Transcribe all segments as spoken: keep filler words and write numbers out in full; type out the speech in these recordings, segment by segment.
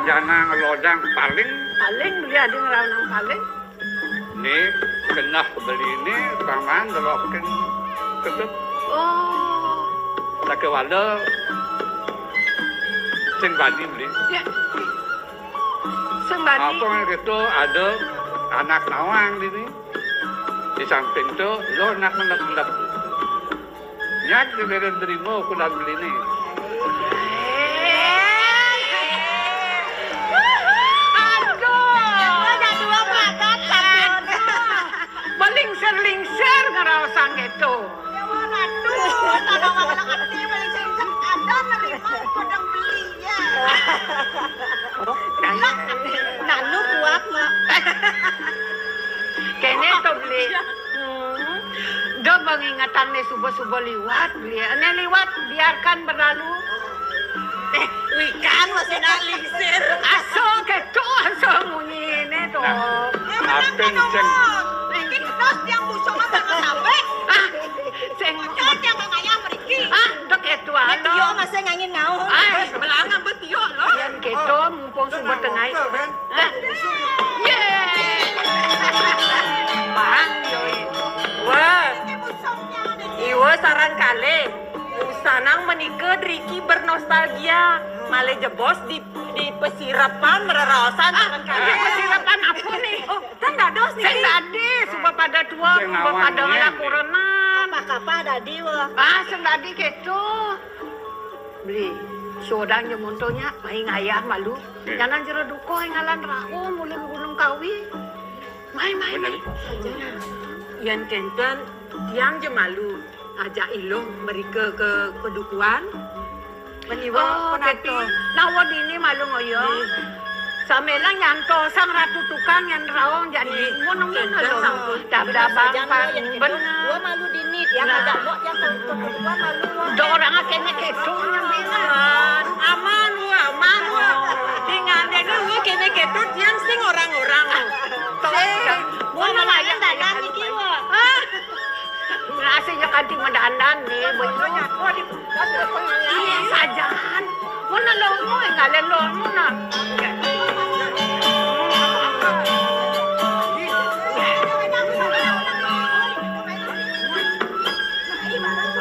Jangan ngelodang paling. Paling beli ada ngeronang paling. Nih, genah beli nih, paman delokin ketut. Oh. Lagi wala sing bani beli. Ya. Sing bani. Apa gitu, ada anak nawang ini. Di samping tuh, lo nak melep-melep. Nyak giliran nerima ukuran beli nih. Aduh. Belingsir-lingsir ngeraosang gitu. Ya, waduh, tadang makan hati, belingsir-lingsir, ada nerima kodang beli, ya. Nanu kuat, Mak. Kene to beli. Hmm. Do bang ingetan ne suba-suba liwat, beli. Ne liwat, biarkan berlalu. Eh, wikan masih nak lingsir. Aso keto, aso munyi ne to. Nah, apen ceng. Iki terus tiang busung apa sampai? Ah, sing. Kocok tiang ngayah meriki. Ah, dek itu. Betio masih ngangin ngaun. Ah, belanga betio lo. Yang keto mumpung suba tengah. Hah? Yeay. Bang, yoi. Wah. Iwa saran kali. Usanang menika driki bernostalgia. Malih jebos di, di pesirepan mereraosan saran kali. Ah, pesirepan apa nih? Oh, kan dados nih. Sing dadi, suba pada tua, suba pada ngalakurenan. Kapah-kapah dadi, wah. Ah, sing dadi gitu. Beli, sodang je montonya, main ngayah malu. Nyanan jero duko ngalan rauh mulih Gunung Kawi. Mai, mai, mai. Yan kenten, yang je malu. Ajak ilung mereka ke pedukuan. Meniwa oh, penapi. Nawa dini malu ngoyo. Samelang nyanto sang ratu tukang yang raung jani. Ngono-ngono lo. Dabdabang pan bener. Gua malu dini, tiang ajak mbok, tiang ke, ke, gua malu, wah. Do orang kene keto nyambi. Aman, wah, aman, wah. Dengan dene wah kene keto, tiang sing orang-orang. Sing. Gua malu dalan iki, wah. Nasi nya kanti madandan nih, bener. Iya, sajaan. Mana lo, mau ngalen lo, mana?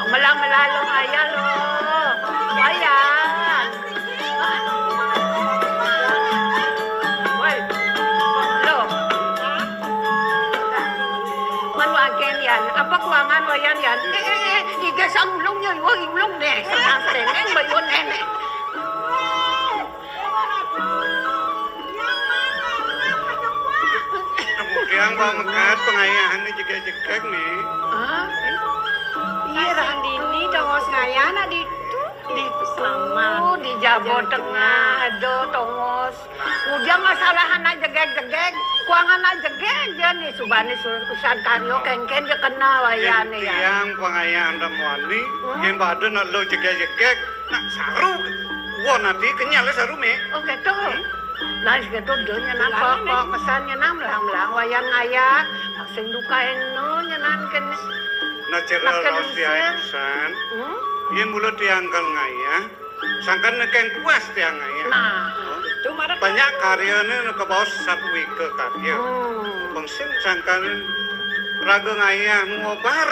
Melang-melang lo, ayah lo. Ayah. Woi, lo. Manu agen yan, apa kuangan wayan yan? Eh, eh, eh, iga sang ulung ya, iwa ulung deh, sang asteng, eh, bayun nenek. Kemudian bang mekat pengayahan ini jegek-jegek nih. Hah? Iya, Randini, dongos ngayah, nak di itu. Di itu selamat. Oh, di Jabo Tengah, ada dongos. Udah masalah anak jegeg-jegeg, kuangan anak jegeg aja nih, subane su-, usan karyo kengken je kenal wayane ya. Tiang pengayah anda muani, hmm? Yang badan nak lo jegeg-jegeg, nak saru. Wah, nanti kenyal saru me. Oh, gitu. Hmm? Nah, gitu, do nyenang kok, kok kesannya nang melang-melang wayan ngayah, sing duka eno nyenang kene. Nah, cerita rahasia pesan, hmm? Yang mula tiang kal ngayah, sangkan nekeng puas tiang ngayah. Nah, itu marah. Banyak karyane neka baos satu ika karya. Hmm. Bang sing sangkan raga ngayah ngobar.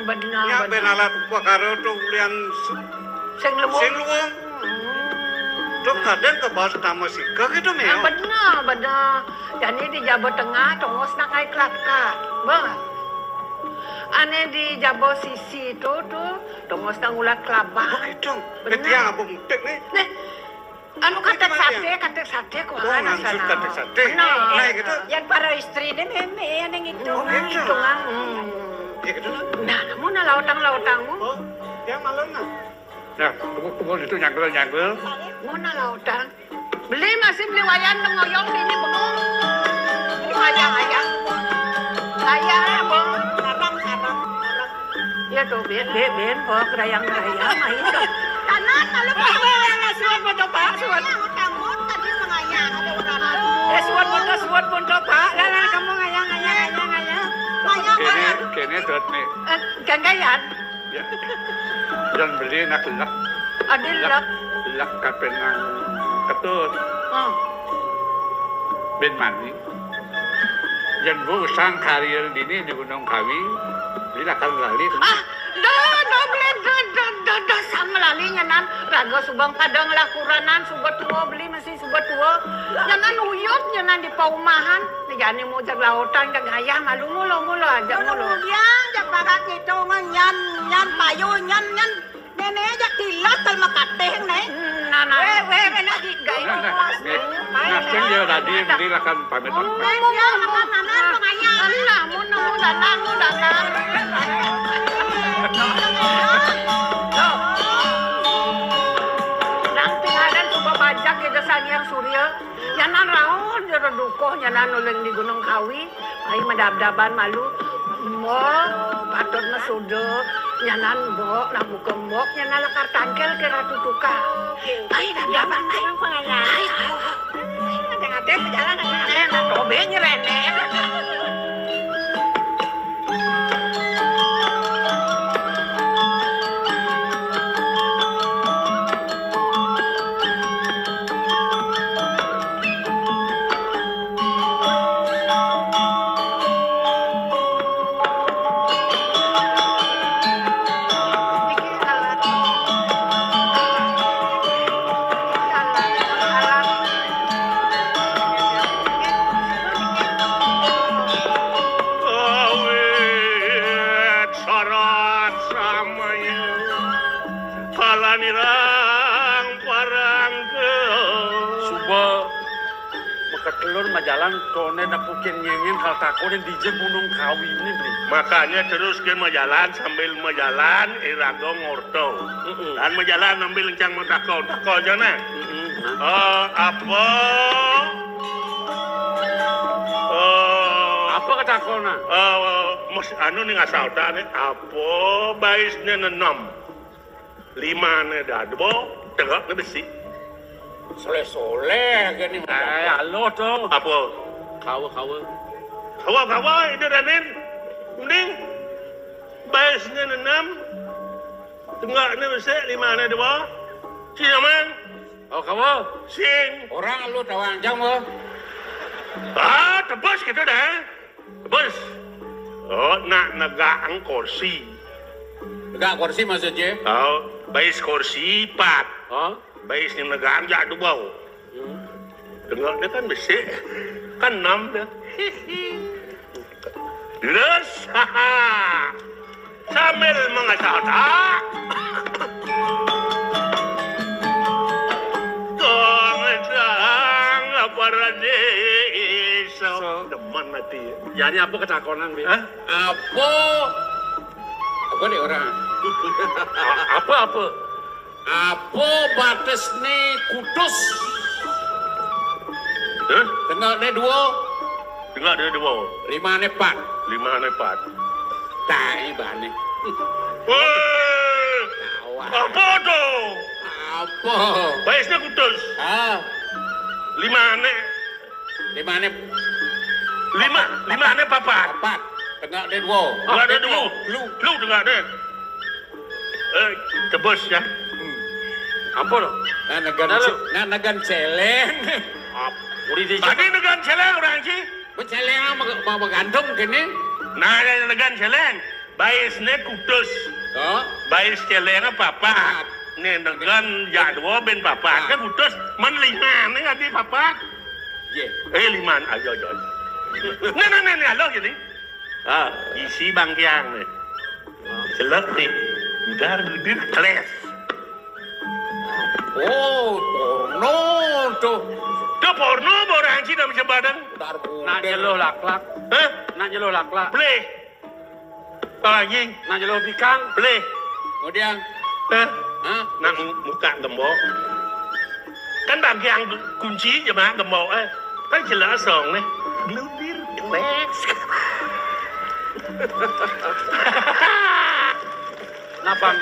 Benar, nya benar. Ben alat upakara tu ulian su-, sing luwung. Sing luwung. Hmm. Tu kadang ke baos nama sika gitu, Meo. Ah, benar, benar. Jadi di Jabo Tengah, tongos nak ngai kelaka. Bah. Ane di Jabo Sisi tu, tu, tongos nak ngulat kelabah. Oh, gitu. Benar. Tiang apa mutik nih? Nih, anu katek sate, katek sate kuangan. Oh, ngangsut katek sate. Nah, gitu. Yang para istri ini meme yang itu. Oh, gitu. Hitungan. Hmm. Ya, gitu lah. Nah, kamu nak lautang-lautangmu? Oh, ya, malam lah. Nah, tunggu-tunggu itu nyangkul-nyangkul. Mau nak lautang? Beli masih beli wayan ngoyong ini bengong. Ini wayan ayam. Ayam, bengong. Sarang, sarang, sarang. Ya tuh, ben, ben, ben, kok gerayang-gerayang, ayo tuh. Kanan, lalu Pak, Pak, Pak, suat foto, Pak, suat. Kamu tadi mengayang, ada orang. Eh, suat foto, suat foto, Pak. Lah, lah, kamu ngayang, ngayang, ngayang, ngayang. Kene, kene dot me. Eh, ganggayan. Ya. Yang beli nak lek. Ada lek. Lek kapenang ketut. Oh. Bin mani. Yén gua usang karya dini di Gunung Kawi, beli lakar lali. Ah, dah, dah, beli, dah, dah, dah, dah, sang lali nyanan. Raga subang padang lah kuranan, suba tua, beli masih suba tua. Nyanan uyut, nyanan di paumahan. Jani mau jag lautan, jag ayah, malu mulu, mulu aja mulu. Kemudian, jag barat itu, ngan, nyan, nyan, payu, nyan, nyan. Nenek aja kilat kalau makateh, Nek. Hmm, nah, nah. Weh, weh, weh, nah, di, di, nah, nah, di, nah, nah, dia tadi, beli lah kan pamit. Oh, weh, weh, weh, mana, mana, mana? Alah, mun nemu danan, mun danan. Loh. Nang tingalan coba bajak kita Sang Hyang Surya. Nyanan raon, jero dukuh, nyanan uling di Gunung Kawi. Ai madabdaban malu. Mbok, patut masuda. Nyanan mbok, lah buka mbok, nyanan lakar tangkil ke Ratu Tukang. Ai, dabdaban, ai. Ai, ai, ai. Ngadep-ngadep jalan, ai, ai, tobe nyerene. Awit sarat samaya kalanirang parangga. Suba makatelur majalan tone nepukin nyenyen kal takonin dija Gunung Kawi ini, Bli. Makanya terus ke majalan, sambil majalan iraga ngorta. Mm-mm. Dan majalan sambil encang matakon. Takon aja nah. Mm-mm. Eh, apa? Eh, apa ketakonan? Eh, mas, anu ning asal tak nih, apa baisnya nenem? Limane dadwa, tengokne besi. Soleh-soleh gini. Eh, halo to. Apa? Kawa, kawa. Kawa, kawa, itu Raden. Mending baisnya nenem, tengokne besi, limane dua. Si Amang. Oh, kawa. Sing. Orang lu tawang jam, oh. Ah, tebus gitu dah. Bes. Oh, nak negak kursi. Negak kursi maksudnya? Oh, bais kursi empat. Oh? Bais yang negak jak dua. Hmm. Tengok dia kan besik. Kan enam dia. Terus, haha. Sambil mengasah otak. Tong sang paradésa. So. Demen ati. Jadi apa ketakonan, Bi? Hah? Apa? Apa nih orang? A-, apa, apa? Apa batisné kutus? Hah? Tengokné dua. Tengokné dua. Limané pat. Limané pat. Tai bané. Wéh. Awak. Apa to? Apa? Batisné kutus. Ah. Limané. Limané. Lima, limané papat. Papat. Tengokné dua. Tengokné dua. Lu. Lu tengokné. Eh, tebus ya. Hmm. Apa lo? Nah, negan, nah, negan céléng. Ap-, uri di. Tadi negan céléng orang ci. Céléng mau, mau gantung kene. Nah, negan céléng. Batisné kutus. Oh. Batis céléngé papat. Né negan jak dua bin papat. Ah. Kan kutus men limané ati papat. Iya. Eh, liman, ayo, ayo. Nah, nah, nah, nah, lo gini. Ah, isi bangkiang nih. Celek nih. Udah, udah, kles. Oh, porno tuh. Tuh porno, orang sih dah bisa badang. Nak nyeluh laklak. Hah? Nak nyeluh laklak. Boleh. Apa lagi? Nak nyeluh bikang. Boleh. Kemudian? Hah? Hah? Nak mu-, muka gembok. Kan bangkiang kunci je mah gembok, eh. Kan jelas dong nih. Bludir, kles. Nah, pang,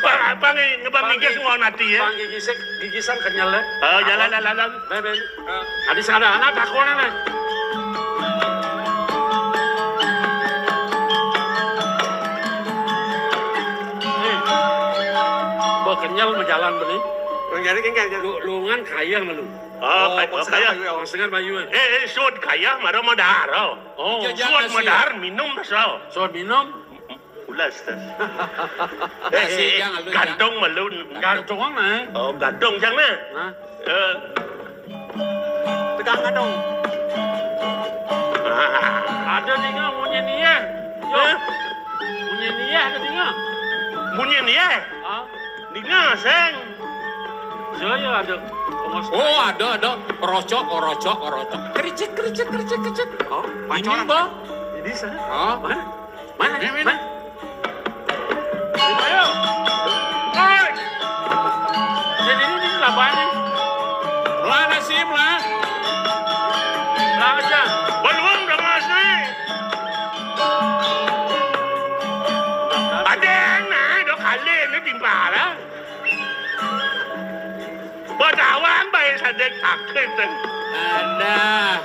pang, pang, ngebang pang gigis gi-, ngelawan ati ya. Pang gigisik, gigisan kenyel ya. Oh, jalan, jalan, jalan. Bébé. Ah. Adi sing ada anak takonan, eh. Eh. Mbok kenyel majalan beli. Mangkana kéngkén, kéngkén. Lu, luungan kayeh malu. Oh, oh, kayeh, Bang Segar kayeh. Bang Segar mayu. Eh, eh, suud kayeh, mara madahar, oh. Oh. Suud madahar, minum, so. Suud minum? Ulas, tas. Eh, eh, eh, gantung malu. Gantung, nah. Oh, gantung, cang, nah. Nah. Eh. Tegang, gantung. Ah. Ada dinga munyi niéh. Yo. Hah? Munyi niéh ada dinga. Munyi niéh? Ah. Dinga, Seng. Saya ada. Oh, ada, ada. Rocok, rocok, rocok. Kericik, kericik, kericik, kericik. Oh, ini, Bah. Ini, Seng. Ah. Mana? Mana? Mana? Ayo. Hei. Jadi ini, ini labannya. Lah, nasi, lah. Lah aja. Belum, udah ngasih. Ada yang naik, dua kali ini timpal, ah. Badawang baé sadék sakit. Adah.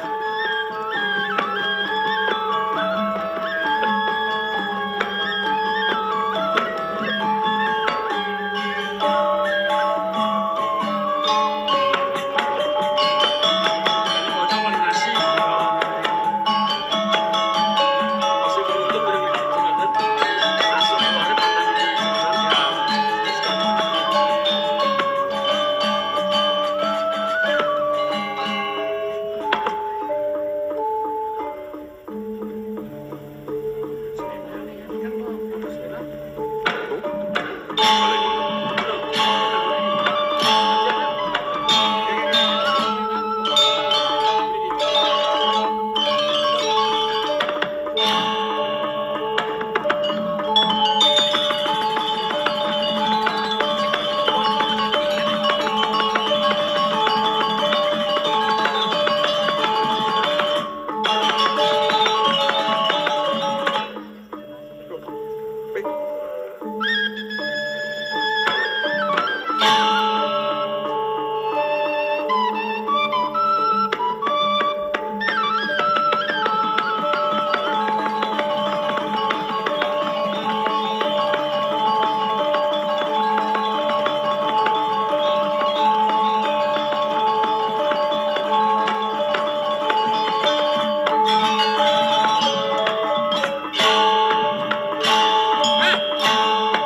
Hah?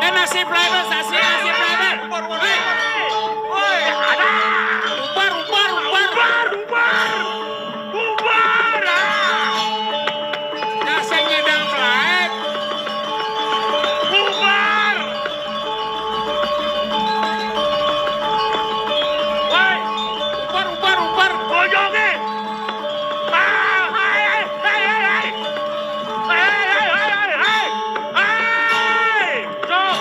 Eh, nasi driver, nasi, nasi driver. Hei. Woi, ada. Ubar, ubar, ubar. Ubar, ubar. Ubar, ah. Dah, saya nyidang flight. Ubar. Woi. Ubar, ubar, ubar. Bojogé. Ah, hai, hai, hai, hai, hai. Hai, hai, hai, hai, hai, hai. Hai. Sok.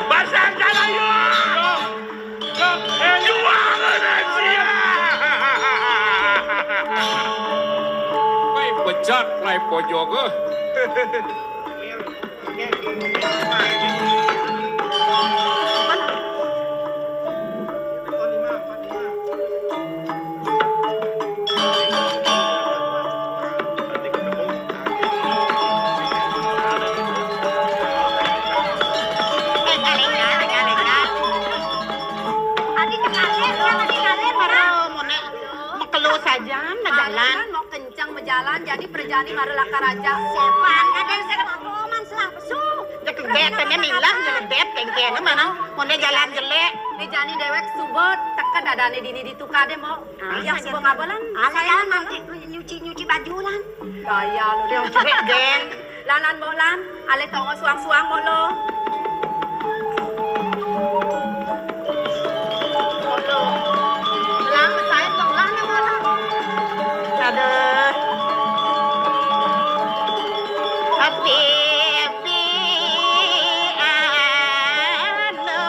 Basar jalayu. Sok. Sok. Eh, jual Indonesia. Woi, bejat, lai pojok, eh. Adi kenalin, Kang, adi kenalin, Kang. Makelo sajan, majalan. Majalan, mau kenceng majalan, jadi perjani mara lakar aja. Sopan, ada yang saya ngomong, selah pesu. Jek bét, ini milah, jek bét, kengkeng, mana? Mau jalan jelek. Ini jani déwék suba, teka dadané dini di tukadé, mau. Ah, iya, suba ngabelan. Saya nanti nyuci, nyuci baju, lan. Gaya lu. Yang jelek, geng. Lan, lan, Mbok Lan, alih tongos suang-suang, Mbok Lo. Lan, saya tong lan, Mbok Lan. Aduh. Api, api, anu.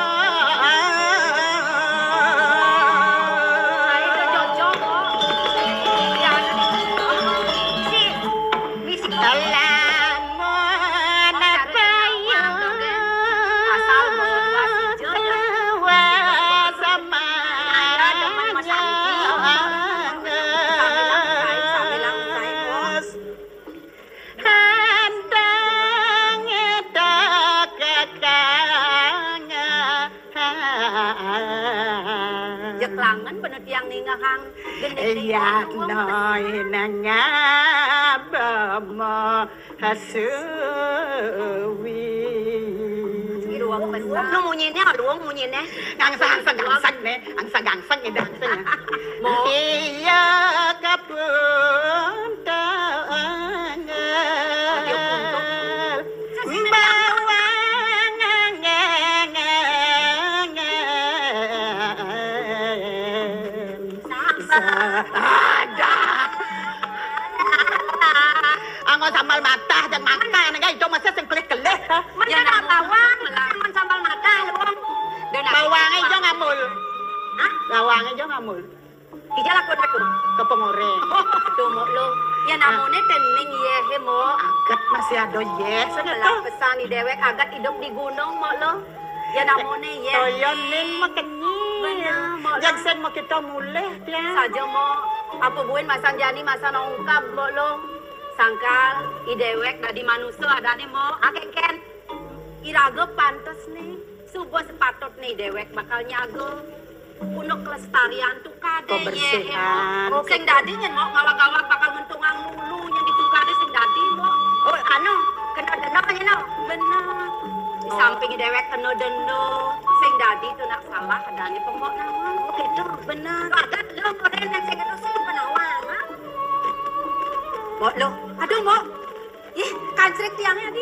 Saya udah cocok, kok. Ya, anu, si Lamun payu asal bawa dua sijil ya. Dua sama. Ada demen masak. Sambilang, sambilang, sambilang. Handang edak kakang. Klangen bener tiang ningehang gending. Iya, luung. Noi nangabama hasuwi. Luung bener. Nu munyine, luung munyine. Gangsang, gangsang, gangsang, ne. Gangsang, gangsang, ne, gangsang. Mo. Iya, kapun. Angel. Bawang angel. Sambal. Ada. Anggo sambal matah, jangan makan. Enggak, itu masih sing kelih-kelih. Ya, mana bawang, sambal matah, luung. Bawangnya jo ngamul. Hah? Bawangnya jo ngamul. Ija lakon aku. Kepengoreng. Tuh, Mok Luh. Ya, namune tening yeh, Mok. Aget masih ada yeh, sing. Belah pesan i dewek aget idup di gunung, Mok Luh. Ya, namune yeh. Toya ning makenyi. Bener, Mok Luh. Jeg sing mau kita mulih, tiang. Saja, Mok. Apa buin masan jani, masan ongkab, Mok Luh. Sangkal i dewek dadi manusa adane, Mok. Aken-ken. Iraga pantes nih. Suba sepatutne dewek bakal nyaga. Punuk kelestarian tukade, kebersihan. Sing dadi nyen mau ngawag-awag bakal ngentungang lulu nyen di tukade sing dadi, Mbok. Oh, anu, kena denda nyen, no? Bener. Di samping dewek kena denda, sing dadi tu nak salah adane pembok nawang. Oh, gitu. Bener. Ada lo keren yang sing itu sing penawang, ha? Mbok lo. Aduh, Mbok. Ih, kancrik tiangnya, Di.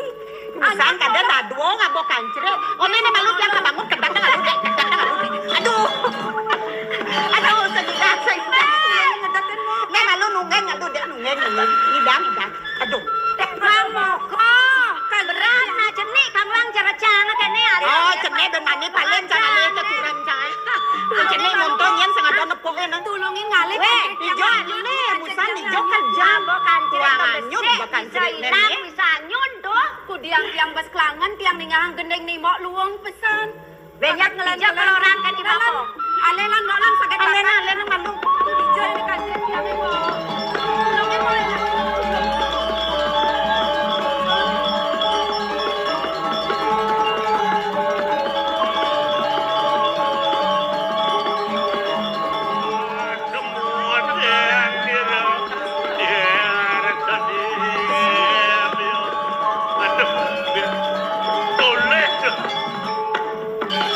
Usang kada nadua ngabo kancrik. Ome ne malu tiang kabangun, kedang nang alu, Dek, kedang nang alu, Dek. Aduh. Aduh, segidak, segidak. Ngedeken mo. Ne malu nunggeng, aduh, Dek, nunggeng, nunggeng. Ngidang, ngidang. Aduh. Dek, Bang Moko. Berat, nah, cenik, kang lang, cerejang, kene, alit. Oh, cenik, ben mani, paling, cang, alit, keturan, cang. Cenik, nonton, yen, sing ada nepuke, nang. Tulungin ngalih. Weh, kancrik ijo tiang, anyun, ne, busan, ijo kerja. Ngabo kancrik, tuang anyun, besik, bukan bisa cenik, ilang, ne. Bisa anyun, tuh. Ku tiang-tiang bas klangen, tiang ningehang gending ni Mbok luung pesan. Banyak ngelanja kalau orang kan di Mbok. Alenan, Mbok, lan saged. Alenan, alenan, malu. Dijol di kancing tiang, Mbok. Tulungin, Mbok, ya.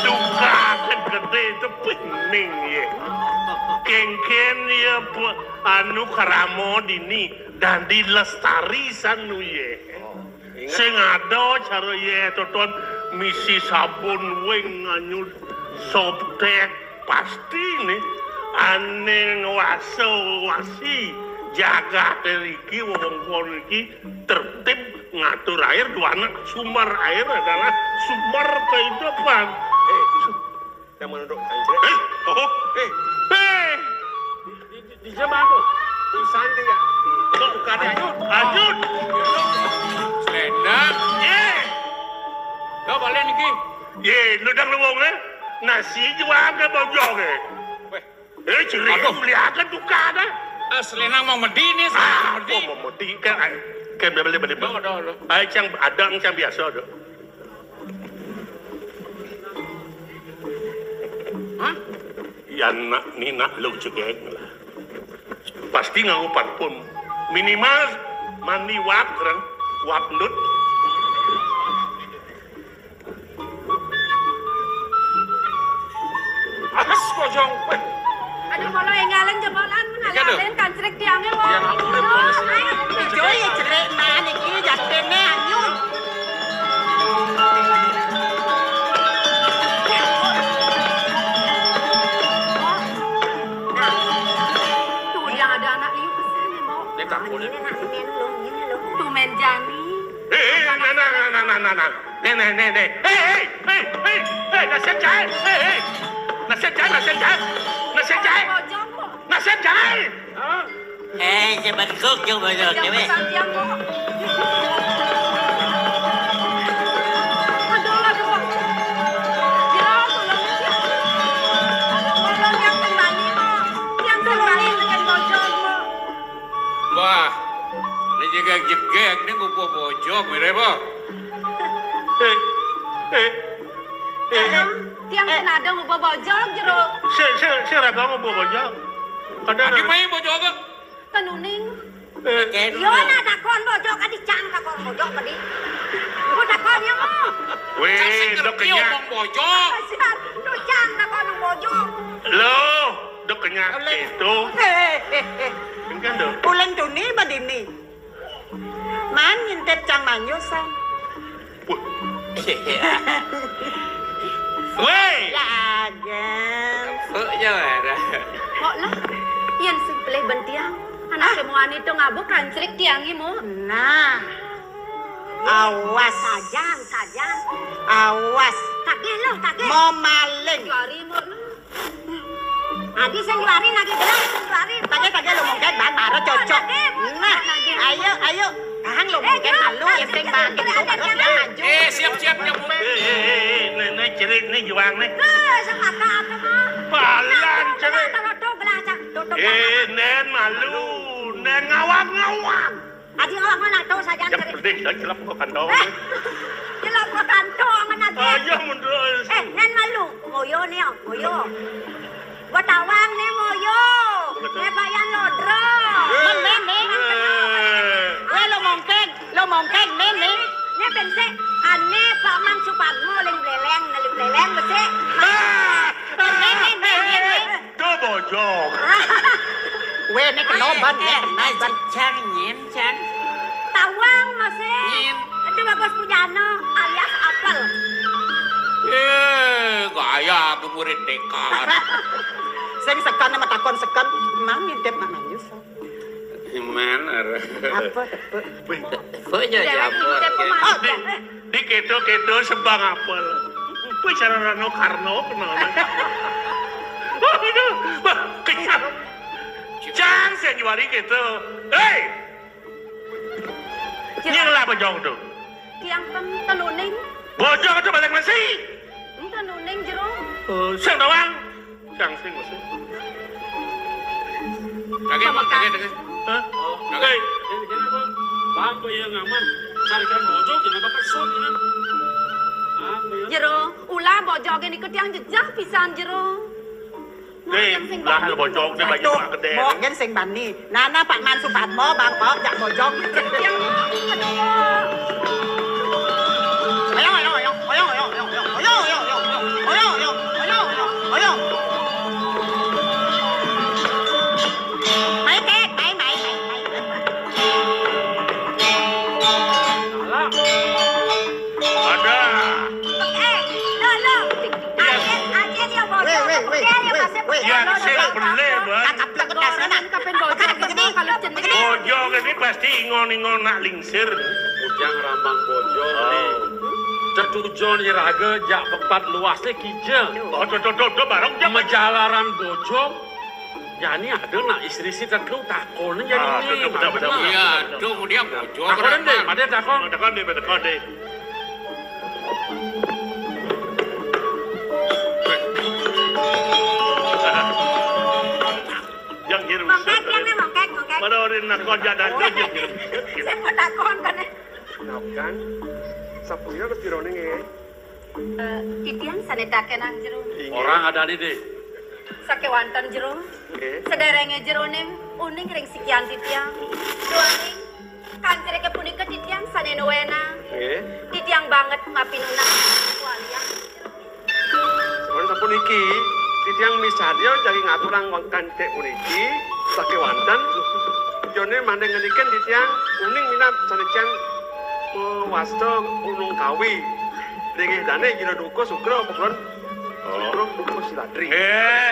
Tukaken gedhe tepining ye. Kengken ye pe-, anu, krama dini dadi lestari sanu ye. Sing ada cara ye toton misi sabun wing anyud sobtek pasti ne ane ngwasa-wasi jagat iki, wewengkon iki tertib ngatur air, duanak sumber air adalah sumber kehidupan. Eh, yang menunduk anjir. Eh, oh, eh, eh. Di, di, di jam aku. Urusan dia. Kok bukan lanjut? Lanjut. Selendang. Ye. Kau balik niki. Ye, lu dang lu wong, eh? Nasi jual ke bojong, eh? Weh. Eh, ceri. Aduh. Beli akan tukar dah. Ah, selendang mau medi ni, ah, medi. Mau medi kan? Kan beli, beli, beli. Dah, dah, dah. Ai, cang ada, cang biasa dah. Hah? Yan nak ni nak lu cegek lah. Pasti nganggo parfum. Minimal mandi wap kerang, wap ndut. As kojong. Weh. Aduh, kalau enggalan jebolan, mun enggalan kancrik tiangnya, wah. Yang aku lihat tuh, ayo. Ijo ya cerik, nah, niki jatene anyun. Nah, tuh yang ada anak liu pesan ya, Mbok. Dia tak boleh. Ini nak, ini lo, ini lo. Tumen jani. Eh, eh, nah, nah, nah. Nih, nih, nih, nih. Hei, hei, hei, hei, hei, nasib jae. Hei, hei. Nasib jae, nasib jae. Nasib jae. Bojong, Bu. Nasib jae. Hah? Eh, cepat kok, coba dulu, yang cewek. Pesan tiang, Bu. Aduh, aduh, Bu. Ya, tolong, ya. Aduh, tolong yang tembani, Bu. Yang tembani dengan bojong, Bu. Wah, ini jegeg-jegeg, ini ngupuh bojog, mirip, apa? Eh, eh, eh. Aduh, Tiang Eh. Nada nguba bojog, Jero. Sing, sing, sing raga nguba bojog. Kadén. Adi mai bojog? Ten uning. Eh. Yo, nah, takon bojog, adi cang takon bojog tadi. Ku takon ya, mo. Wéh, sing ngerti omong bojog. Siap, tu cang takon bojog. Lo, dok kenyang itu. Eh, eh, eh, eh. Ulun tuni badini. Man ngintip cang manyu san. Wah. Woi. Lagan. Kok lah, yén sing pelih bén tiang. Anaké muani to ngaba kancrik tiangé mo. Nah. Awas. Sajan, sajan. Awas. Tagih lo, tagih. Mau maling. Juari mo lo. Adi sing juari, adi gelas sing juari. Tagih, tagih lo mungkin bang, baru cocok. Nah, ayo, ayo. Bang lo mungkin malu, ya sing bang gitu, baru dia maju. Eh, siap-siap nyambut. Eh, eh, eh, eh, né, né, cerik, né, juang, né. Lah, sing mata apa, mah? Balan, cerik. Tutup, gelas, tutup. Eh, nén malu, nén ngawang-ngawang. Adi awak mana tahu saja. Yang pedih dah celap kok kantong. Eh, celap kok kantong anak dia. Ayo mundur. Eh, nén malu. Ngoyo nih, ngoyo. Buat awang nih ngoyo. Betul. Nih bayan lodro. Eh. Men, men, men. Eh. Wéh, lo mongkeng, lo mongkeng, men, men. Nih pensé, ané Pak Man Supadmo ling beleleng, ling beleleng besé. Ah. Men, men, men, men, men. Tuh bojog. Wéh, né kena ban, né kena ban. Cang, nyén, cang. Tawang masih. Nyén. Itu Bagus Pujana alias Apel. Eh, gaya aku murid T K. Sing sekan sama takon sekan, mang ngintip nak manyu san. Gimana? Apa, apa? Apa ya, ya, apa? Di, di kéto-kéto sebang apel. Apa cara Rano Karno kenal? Aduh, wah, kenyang. Cang, sing juari kéto. Héi! Nying lah bojog to. Tiang ten, ten uning. Bojog to balik masih. Ten uning, Jero. Eh, sing tawang. Cang sing masih. Kagé, Bang, kagé, kagé. Hah? Kagé. Bang, kok iya ngaman? Carikan bojog, jangan pakai sop, ya. Bang, ya. Jero, ulah bojog ini ke tiang jejeh pisan, Jero. Nih, ulah bojog nih bagi Pak Gedé. Mungkin sing bani. Nah, nah, Pak Man Supadmo, Bang Pok, jak bojog. Yang ayo, ayo, ayo, ayo, ayo, ayo, ayo, ayo, ayo, ayo, ayo, ayo, ayo, ayo, ayo, ayo, ayo. Mai, Tek, mai, mai, mai, mai. Alah. Ada. Eh, lo, lo. Ajén, ajén ya bojog. Wéh, wéh, wéh, wéh, wéh. Ya, sing pelih, Bang. Bojog ini pasti ingon-ingon nak lingsir. Ujang rambang bojog nih. Tetujon iraga jak pepat luasnya kija. Oh, tuh, tuh, tuh, tuh, bareng jak. Majalaran bojog. Jani ada nak istri si tetu takon jani. Ah, ini. Betul, betul, betul, betul. Iya, tuh dia bojog. Takon deh, pada takon. Takon deh, takon deh. Yang hirup. Mongkek, ya, nih, mongkek, mongkek. Mana orang nak kau jalan tu je. Saya mau takon kan, eh. Kenapa kan? Sapunya harus dironing, eh. Eh, titiang sané takénang Jero. Inggih. Orang adané, Dé. Sakéwanten Jero. Nggih. Sadéréngé Jeroné uning ring sikian titiang. Duaning kanciriké punika titiang sané nuénang. Nggih. Titiang banget mapinunang walian. Sampun, sampun niki, titiang misadia jagi ngaturang wangkan cek puniki, sakéwanten. Yoné mandeng ngeniken titiang uning minab sané cang mawasta Gunung Kawi. Linggih dané Jero Duka Sugra Pakulon. Oh. Sugra Duka Siladri. Eh.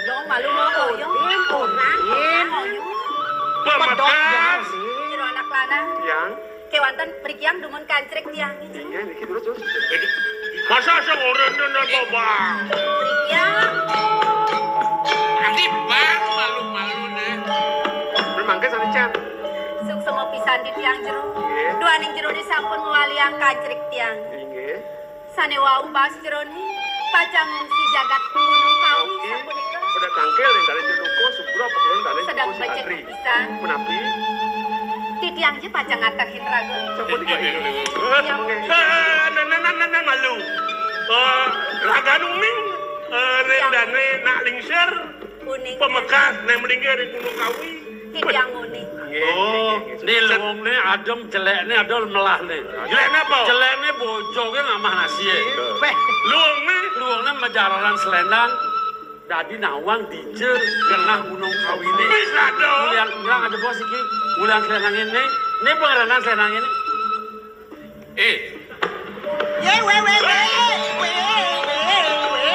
Dong malu mau oyong. Orang. Oyong. Pemekas. Jero anak lanang. Yang. Kéwanten mriki yang dumun kancrik tiang. Inggih, niki terus, terus. Masa sing ora nang Bang? Mriki yang. Adi Bang malu-malu deh. Memangke sané can. Suksma pisan di tiang Jero. Nggih. Duaning Jero ni sampun ngwaliang kancrik tiang. Inggih. Sané wau baas Jeroné pacang ngungsi jagat Gunung Kawi. Oke. Sapunika. Pada tangkil ning dalem Jenuko, Subro, Pekelon, dalem sedang Jenuko, becek Silatri. Pisan. Menapi? Titiang ja pacang ngatehin raga. Sapunika. Iya. Oke. Eh, nan, nan, nan, nan, nan, malu. Eh, Ragan uning, eh, ring dané nak lingsir, uning pamekas né malinggih ring Gunung Kawi. Titiang uning. Oh, né luungné adem, jelékné ada melahné. Jelékné apa? Jelékné bojoné ngamah nasié. Wéh, luungné? Luungné majalaran selendang, dadi nawang dija genah Gunung Kawiné. Bisa dong. Ulian, ulian ada bos iki. Ulian selendangé né. Né pangranané selendangé né. Eh. Yé, wé, wé, wé, wé, wé, wé.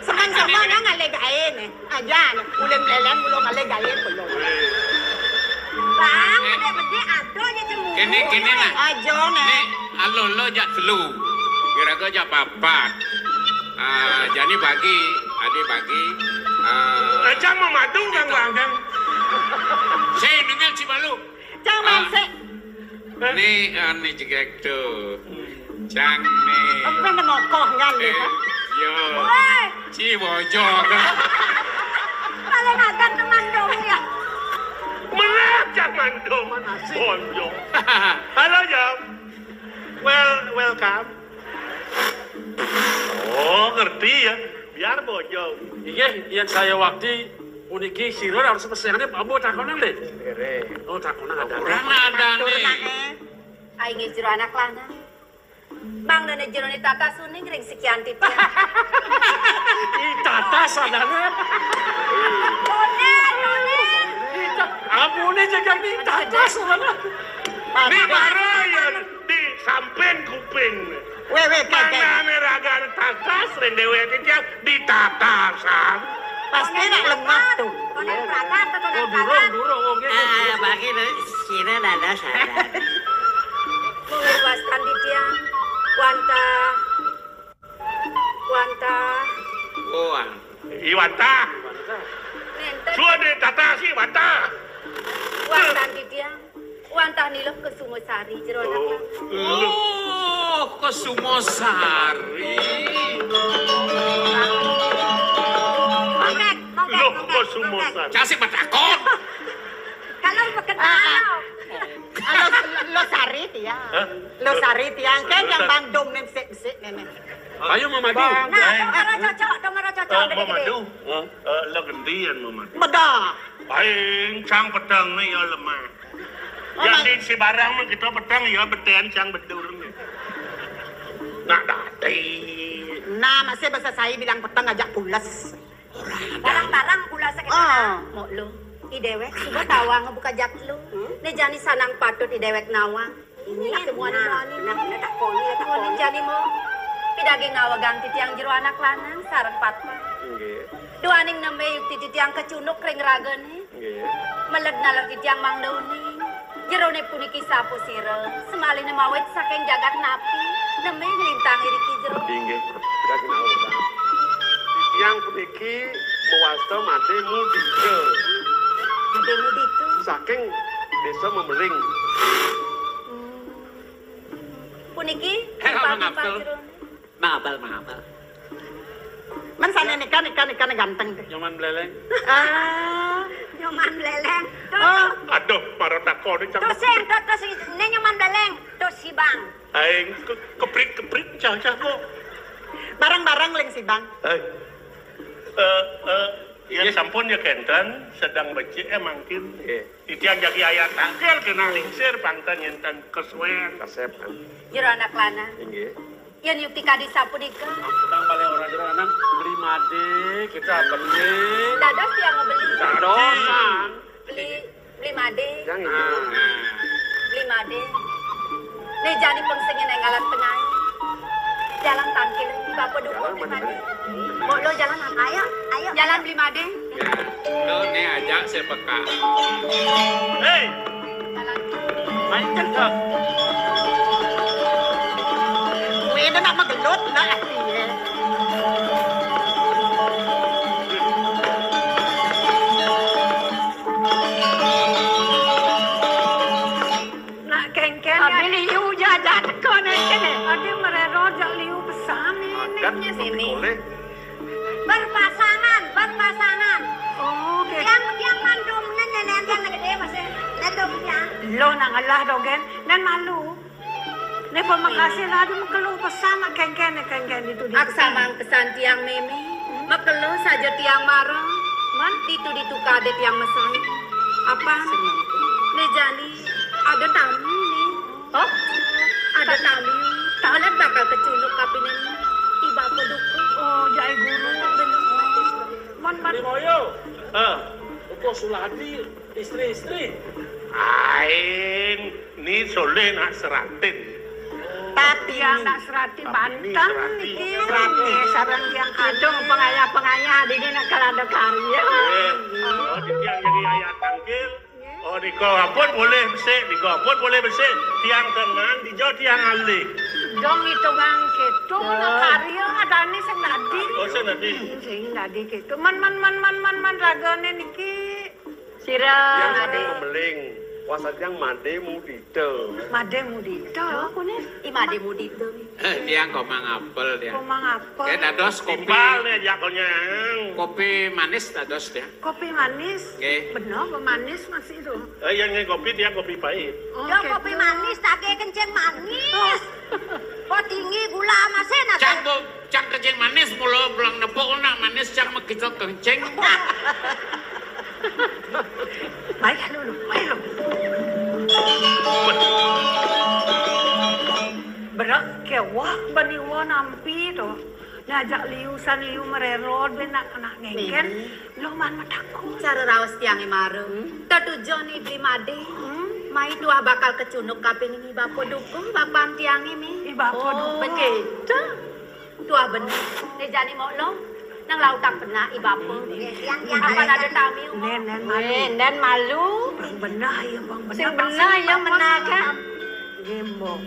Semeng-semeng ngalih gaé né. Aja né, ulun mleleng, ulun ngalih gaé, ulun. Bang, eh, gedé-gedé ada aja cemuru. Kéné, kéné nah. Aja né. Né, aluh lo jak telu. Kira-kira jak papat. Ah, jani bagi, adi bagi. Ah. Cang mamadu, Cang, Bang, Cang. Sing, nengel si malu. Cang, ah, mansik. Né, ané jegég to. Cang né. Apa né mokoh ngan né? Eh, yo. Wéh. Ci bojog. Paling agak teman dong ya. Melah Cang Mandum. Bonjong. Halo, Jam. Well, welcome. Oh, ngerti ya. Biar bojog. Inggih, yén saya wakti puniki sira harus mesengané ambo takonan deh. Oh, takonan ada. Kurang ada nih. Ai nggih jero anak lanang. Mangdané jeroné tatas uning ring sikian titiang. Ih, tatas adané. Toné, toné. Ih, ta-, ambuné jegég nih, tatas adané. Né bara ya di samping kuping. Wéh, wéh, kék, kék. Mangdané ragan tatas ring déwék titiang ditatasan. Pasti nak lengah tuh. Toné tatas, toné tatas. Oh, durung, durung, oké. Ah, bagi né, sira nanda sadar. Monggo wastan titiang, wantah, wantah. Oh, ah. I wantah. Nénten. Suwun ditatasi wantah. Wastan titiang, wantah Ni Luh Kusumasari jero anak. Oh, Luh. Oh, Kusumasari. Mongkek, mongkek, Luh mongkek, Kusumasari. Mongkek. Cang sing matakon. Kalau bekenal. Ah, ah. Lo, lo Sari tiang. Hah? Lo Sari tiang. Kan yang Bang Dom nem sik-sik nenek. Ayo, Mamadu. Nah, dong ora cocok, dong ora cocok. Eh, Mamadu. Hah? Eh, lo gendian, Mamadu. Bedah. Paling cang peteng nih ya lemah. Oh, yang di si barang mah kita peteng ya beten cang bedur nih. Nak dadi. Nah, masih bahasa saya bilang peteng ajak pules. Barang-barang kula sakit. Ah, mok lu. I déwék suba tawang buka jak lu. Hmm? Né jani sanang patut i déwék nawang. Ini nak muani, muani. Nah, nah, takoni, takoni. Muani jani mo. Pidaging nawegang titiang jero anak lanang sareng patpat. Nggih. Duaning nembé yukti titiang kacunduk ring ragané. Nggih. Meled naler titiang mangda uning. Jeroné puniki sapa sira, semaliné mawit saking jagat napi, nembé nglintang iriki jero. Inggih, Ratu Nawang. Titiang puniki mawasta Madé Mudita. Madé Mudita. Saking Désa Memeling. Hmm. Puniki, hé, timpal-timpal jeroné. Mabal, mabal. Men sané nika, nika, nika ganteng deh. Nyoman Mleleng. Ah. Nyoman Mleleng. Tuh, ah, tuh. Aduh, para takoni cang. Tuh, sing, tuh, tuh, sing. Né Nyoman Mleleng. Tuh, si Bang. Aing ke-, keprit-keprit cah-cah kok. Bareng-bareng ling si Bang. Hai. Eh, eh, ya nggih. Sampun ya kénten, sedang becik ya mangkin. Nggih. Titiang jagi ayah tangkil kena lingsir pangten nyenten kesuwen. Kasép, kan. Jero anak lanang. Inggih. Yén yukti kadi sapunika. Ampun, Bang, balik orang jero anak beli madé, kita beli. Dados tiang mau beli. Dadosan. Beli, beli madé. Yang itu. Nah. Beli madé. Né jani pengsengen ing alat tengah. Jalan tangkil, bapa dukur beli madé. Mbok lo jalan, ayo, ayo. Jalan beli madé. Ya, lo né ajak saya peka. Hei. Mancen, Kak. Kuwi nak magelut, nak ati, ya. Nak kéngkén, adi ya. Liu jajak teko nih, kene. Adi merero jak liu pesan ini. Adat sini. Berpasangan, berpasangan. Oh, oke. Tiang, tiang mandum, nen, nen, nen, tiang gedé masih. Nen dong, tiang. Lo nang ngelah dogen, nen malu. Né pamakasih lah, aduh, makelo pesan nak kéngkén, kéngkén ditu, ditu. Aksa mangkesan tiang, Mémé. Makelo saja tiang marang. Man? Ditu, ditu kadé tiang mesaé. Apa? Né jani ada tamu né. Oh? Ada tamu. Tamu bakal kecunduk kapining I Bapa Dukuh. Oh, jai guru. Bener. Man, man. Limoyo. Eh, Upo Suladi, istri-istri. Ain, ni solé nak seratin. Tapi yang nak serati banten niki. Serati sareng tiang kadung pengayah-pengayah dini nak kalada karya. Eh, oh, tiang jadi ayah tangkil. Oh, nika ampun boleh besik, nika ampun boleh besik. Tiang tenang, dija tiang alih. Dong itu bang kéto, karya adané sing dadi. Oh, sing dadi. Sing dadi kéto. Man, man, man, man, man, man, ragané niki. Sira. Tiang saking Memeling. Wasta tiang Madé Mudita. Madé Mudita. Aku né, I Madé Mudita. Eh, tiang komang apel tiang. Komang apel. Kayak dados kopi. Timpal né ajak konyang. Kopi manis dados tiang. Kopi manis. Nggih. Bener, manis masih itu. Eh, yang nggih kopi tiang kopi pahit. Oh, ya, gitu. Kopi manis, tak kencing manis. Oh. Kok tinggi gula masih nak. Cang, Bu, cang kencing manis, mula pulang nepuk nak manis, cang makita kencing. Baik, ayo, lu, ayo, lu. Berak kewah bani wa nampi to. Ngajak liu san liu mererod ben nak, nak ngengken. Mémé. Lo man matakut. Cara raos tiangé mara. Hmm? Tetujon I Bli Madé. Hmm? Mai tuah bakal kecunduk kapining I Bapa Dukuh, bapan tiangé, Mé. I Bapa Dukuh. Oh, begitu. Tuah bener. Né jani mok lo. Nang lautang penak I Bapa. Nggih, tiang, tiang. Apa ada tamiu? Nén, nén malu. Nén, nén malu. Bang bener ya, bang bener. Sing bener ya, menakan. Nggih, mbok.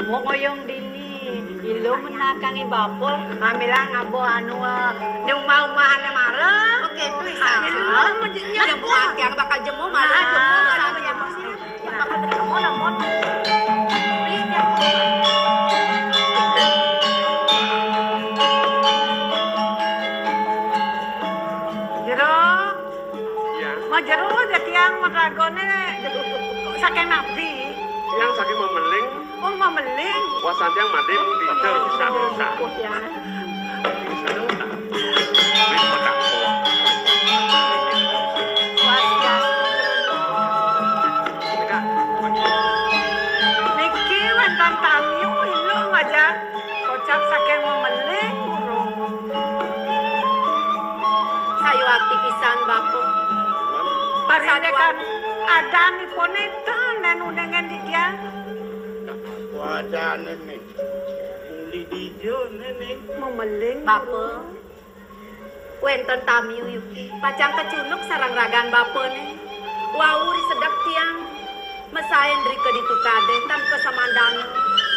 Mbok ngoyong dini. Ilo menakan I Bapa. Mamilah ngabo anu, eh, di umah-umahané mara. Oke, tuh, Isa. Ilo, ya, buat yang bakal jemu, malu. Nah, jemu, malu, jemu. Jero. Ya. Ma jero aja tiang madragoné saking nabi. Tiang saking Memeling. Oh, Memeling. Wasan tiang Madé Mudita. Bisa, bisa. Niki wénten tamiu, ilung aja. Kocap saking Memeling, Guru. Sayuwakti pisan, Bapa. Parindikan adanipun éten nén uningan di tiang. Wadané, Ning. Uli dija, Ning? Memeling, Bapa. Wénten tamiu yuki, pacang kacunduk sareng ragan bapané. Wau ri sedek tiang, mesain rika ditu kadé tan pasamandana.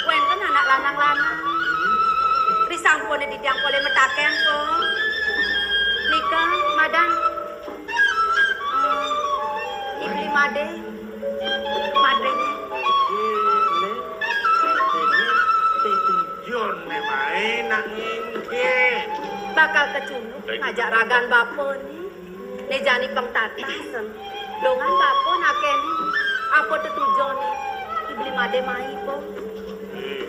Wénten anak lanang-lanang. Risampuné titiang polih mataken, Po. Nika, madan. Eh, I Bli Madé. Madé. Né, ini tetujon né waé nak ngéngkén. Bakal kacunduk ngajak ragan bapa né. Né jani pang tatasen. Longan bapa nak kéné. Apa tetujoné? I Bli Madé mai, Po. Eh.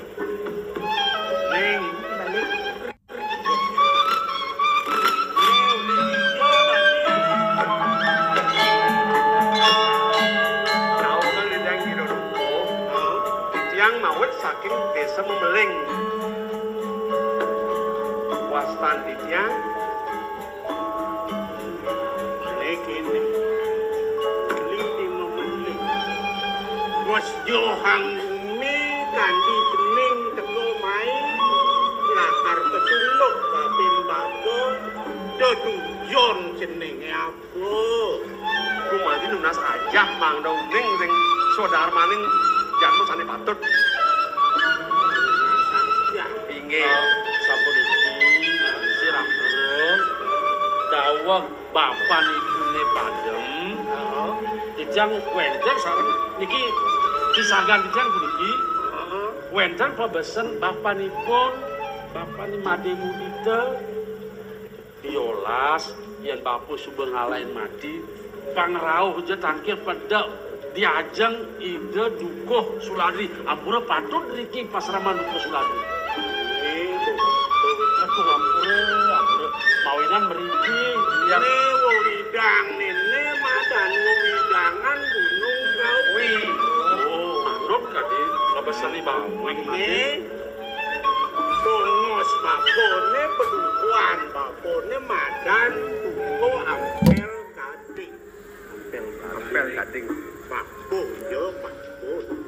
Ning. Balik. Tiang mawit saking Désa Memeling. Wastan titiang Né kéné, Lidi Memeling. Wes johang bumi kanthi cening teka mai, lakar kecunduk kaping bapa, tetujon ceningé apa? Gumanti nunas ajah mangda uning ring swadarmaning jadma sané patut. Inggih. Sapuniki, sirah dawuh bapan ibuné padem, heeh, titiang wénten sareng niki pisagan titiang puniki, heeh, wénten pabesen bapanipun, bapané Madé Mudita, diolas yén bapa suba ngalahin mati, pang rauh ja tangkil pedek. Diajeng Ida Dukuh Suladri. Ampura patut riki pasraman Dukuh Suladri. Aduh, ampura, ampura. Mawinan mriki. Né wewidang, né, né madan wewidangan Gunung Kawi. Oh, manut kadi lebesane bawang. Né tongos bapané, pedukuhan bapané madan Dukuh Ampel Gading. Ampel Gading. Bapa, ya, bapa.